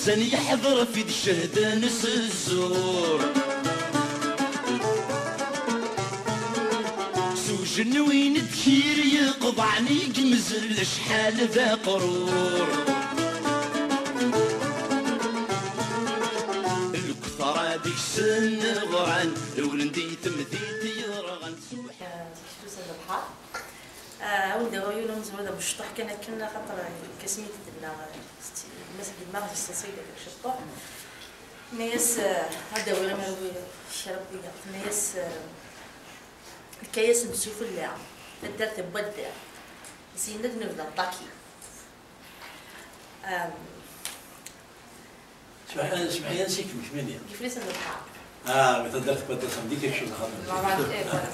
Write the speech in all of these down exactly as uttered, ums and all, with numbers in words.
Zan yeḥḍer fi d-cehden s zzur. S ujenwi n ddkir yeqḍeɛen i yemzel acḥal d aqrur. Lketṛa deg-sen ɣran, rewlen di temdint yerɣan. Eh, zik tusa d lebḥer. Eh, a wen-d-awiɣ yiwen umezruy d amecṭuḥ kan akken, axaṭer, eh, asmi d-tenna, eh, s-, mas d yemma ɣef-s ṣṣid d amecṭuḥ. Tenna-yas, eh, ad d-awiɣ imru kra n wiyaḍ. Tenna-yas, eh, lkayas n Sufella, taddart n Wadda, syin ad nebder ṭaki. Ehm, Smeḥ-, smeḥ-iyi, ansi-kem kemmini? Deg Iflisen n Lebḥer. Ah, mais taddart n Wadda, ça me dit quelque chose, xaṭer. Voilà, eh, voilà.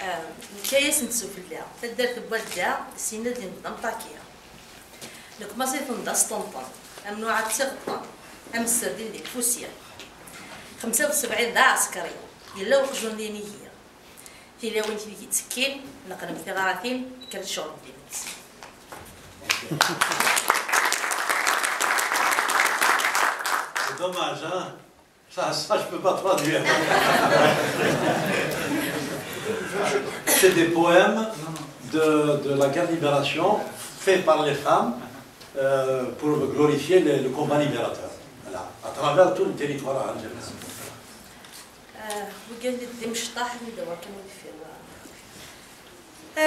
Ehm, lkayas n Sufella, taddart n Wadda, syin ad nebder ṭaki. Nekmaṣi-ten d asṭenṭen, am nuɛa d tiɣeṭṭen, am sserdin di lfusi. Xemsa u sebɛin d aɛsekri, yella uqjun d inigi. Tilawin tid yettekkin, neqqnem tiɣratin, kkren ccɣel n tidet. C'est dommage, hein? Ça, ça, je peux pas traduire. C'est des poèmes de, de la guerre de libération faits par les femmes, euh, pour glorifier le, le combat libérateur. Voilà, à travers tout le territoire algérien. Ah, wigad d imecṭaḥ, d awakken ur deffir wa.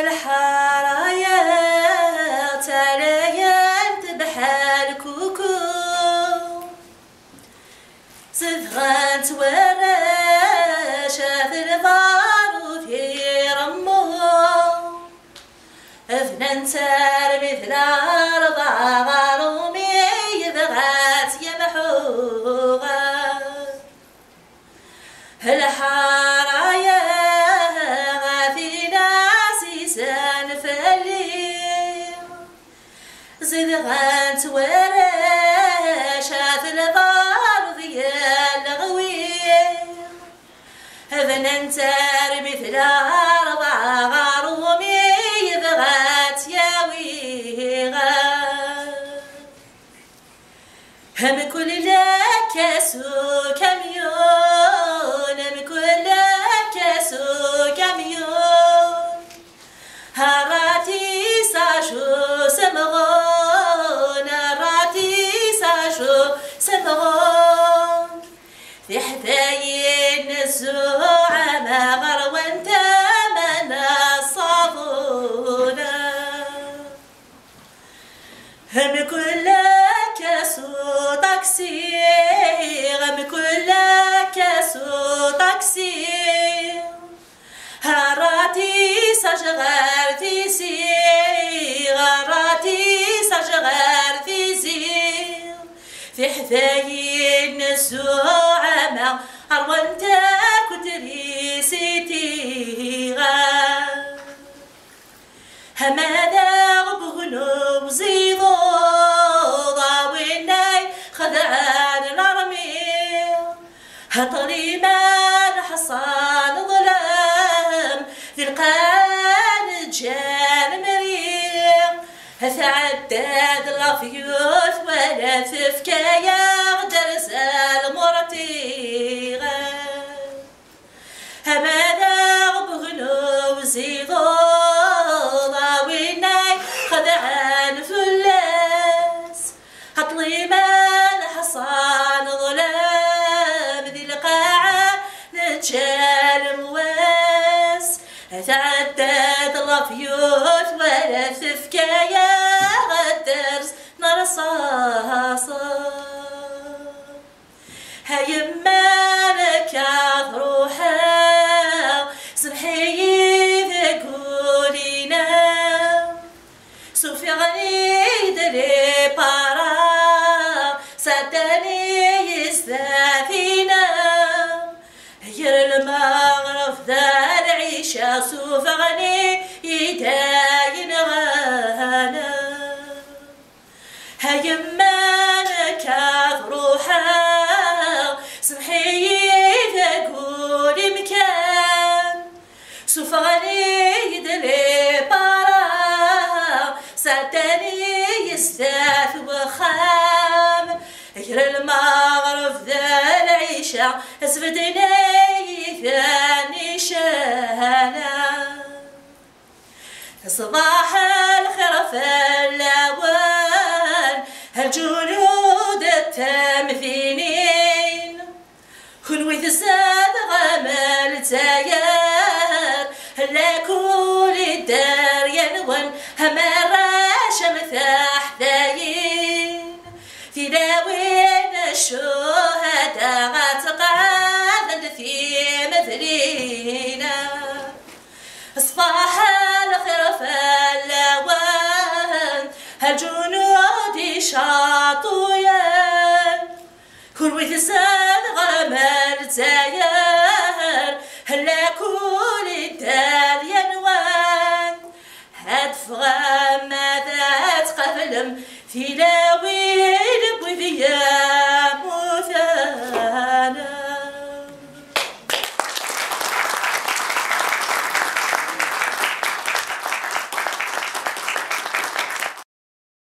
Lḥara-ya ttalayent bḥal kuku. Zedɣent warrac at lbarut iremmu. Bnant armi d larḍa ɣer umi yebɣa ad tt-yemḥu. Lḥara-ya ɣef inas isan fell-i. Zedɣent warrac at lbarḍ yal leɣwi. Bnant armi d larḍa ɣer umi yebɣa ad tt-yawi. Mkul lkas ukamyun, mkul lkas ukamyun. Arati saju semɣun, arati saju semɣun. Tiḥdayin n zzuɛama ɣer wanta mana ṣṣabuna. Mkul lkas uṭaksi, mkul lkas uṭaksi. Arati saj ɣer tizi, arati saj ɣer tizi. Tiḥdayin n zzuɛama ṛwant akk trisiti. Ama d aɣbegnu uẓiduḍ, a winna ixedɛen larmi. Ṭliman ḥṣan ḍlam, di lqaɛa neǧǧan mri. Tɛedda-d lafyut wala tefka-yaɣ-d arzal murtiɣ. Ama d aɣbegnu uẓiduḍ, a winna ixedɛen fell-as. Ṭliman ḥṣan ḍlam, di lqaɛa neǧǧa lemwas. Tɛedda-d lafyut wala tefka-yaɣ-d arz n rṣaṣa. A yemma nekk ad ruḥeɣ, semḥ-iyi deg wul-inem. Sufiɣen-iyi-d les parents, sɛeddan-iyi zdat-inem. Ger lmeɣreb d lɛica, sufiɣen-iyi-d ayen ɣanem. A yemma nekk ad ruḥeɣ, semḥ-iyi deg wul-im kan. Suffɣen-iyi-d les parents, sɛeddan-iyi zdat wexxam. Ger lmeɣreb d lɛica, asbedden ay itan icana. Ṣbaḥ lxir fell-awen, a lǧunud d tamdinin. Kunwi tezdeɣem Lezzayer, lakul idder-nwen, am arrac am teḥdayin. Tilawin ccuhada ad tqadent timedlin. Ṣbaḥ lxir fell-awen, a lǧunud icaṭuyen. Kunwi tezdeɣem Lezzayer, lakul idder-nwen. Ad teffɣem ad tqablem tila